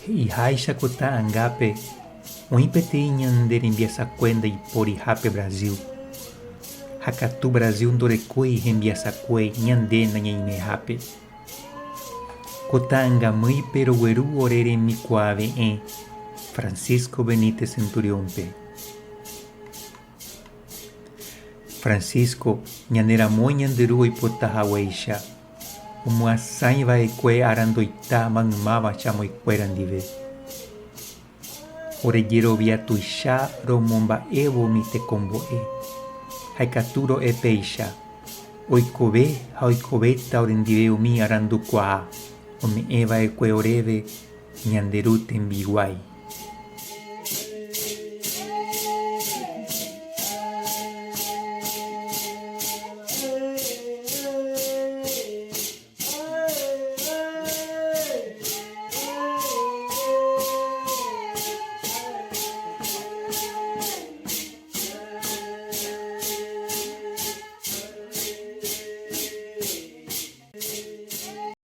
He'iháicha ko ta'angápe oĩ peteĩ ñande rembiasakue ndaiporihápe Brasil. Ha katu Brasil ndorekói hembiasakue ñande nañaimehápe. Ko ta'angamýipe rogueru ore remikuaave'ẽ Francisco Benítez Centurión-pe. Francisco ñane ramói ñande ru oipota haguéicha, omyasãi va'ekue aranduita maymáva chamoikuéra ndive. Ore jerovia tuicha romomba'évo umi tekombo'e, ha ikatu ro'e péicha, oikove ha oikovéta orendive umi arandukuaa ome'ẽ va'ekue oréve ñande ru tembiguái.